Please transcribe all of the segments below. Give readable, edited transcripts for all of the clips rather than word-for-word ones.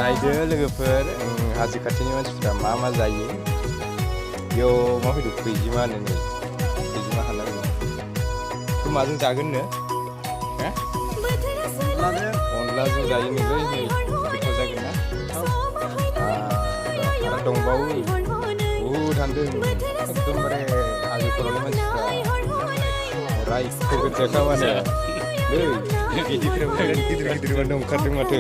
नायदो लोगोफोर हाजो खाथिनि मानसिफ्रा मा मा जायो बेयाव मा फैदो खैजिमा होनो नै खैजिमा हाननांगौ बेखौ माजों जागोननो अनलाजों जायो नोलै नै गोथाव जागोन ना आरो दंबावो बहुद हानदों एकदमबारे हाजो खर'नि मानसिफ्रा रायख'गोन जाखा माने नै गिदिरफ्राबो गिदिर गिदिर माने ओंखारदों माथो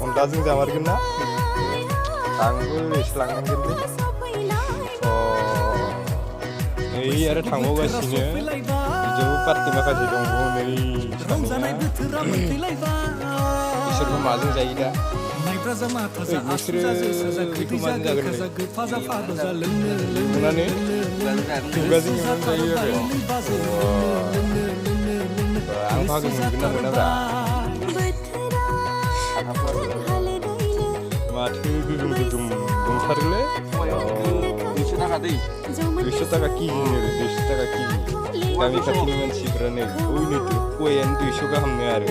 अनलाजों जामारगोन ना आंबो एसे लांनांगोनलै नै आरो थांबावगासिनो बिदियावबो पार्टि माखासे दंबावो नै बिसोरबो माजों जायो दा नोंसोरो बेखौ माजों जागोन नुनानै खुगाजों एवनानै जायो आरो आं बाहागो मोनगोन ना मोनाब्रा माथो गोगोम गोगोम दंथारोलै 200 थाखा दै 200 थाखा केजि 200 थाखा केजि गामि खाथिनि मानसिफ्रा नै ओइनो पवायानो 200 गाहामनो आरो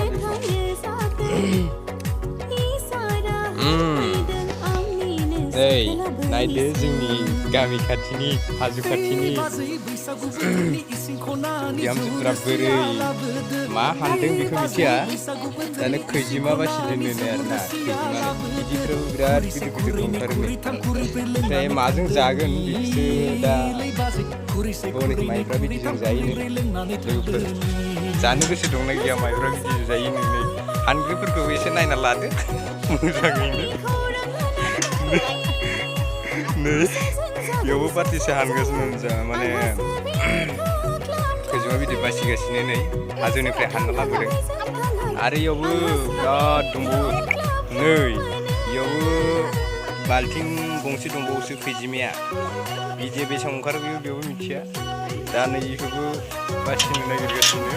नै नायदो जोंनि गामि खाथिनि हाजो खाथिनि बिहामजोफ्रा बोरै मा हानदों बेखौ मिथिया दानो खैजिमा बासिदोंनो आरोना खैजिमा बिदिफ्राबो बिराद गिदिर गिदिर दंथारोनो ओमफ्राय माजों जागोन बेखौसो दा बनेक माइब्रा बिदिजों जायोनो लोगोफोर जानो गोसो दंना गैया माइब्रा बिदिजों जायो नोंलाय हानग्राफोरखौ एसे नायना लादो मोजाङैनो नै बेयावबो पार्टिसो हानगासिनो माने खैजिमा बिदै बासिगासिनो नै हाजोनिफ्राय हानना लाबोदों आरो इयावबो बिराद दंबावो नै इयावबो बाल्थिं गंसे दंबावोसो खैजिमाया बिदैया बेसेबां ओंखारो बेयावबो मिथिया दा नै बेखौबो बासिनो नागिरगासिनो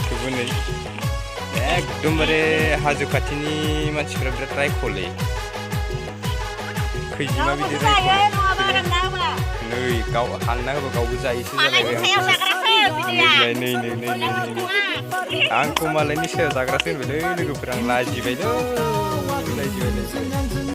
थेवबो नै एकदमबारे हाजो खाथिनि मानसिफ्रा बिराद रायख'लै खैजिमा बिदि रायख'लै नै गाव हानना होबा गावबो जायोसो जालायबाय नै आंखौ मालायनि सायाव जाग्रासो होनबायलै लोगोफोर आं लाजिबायलै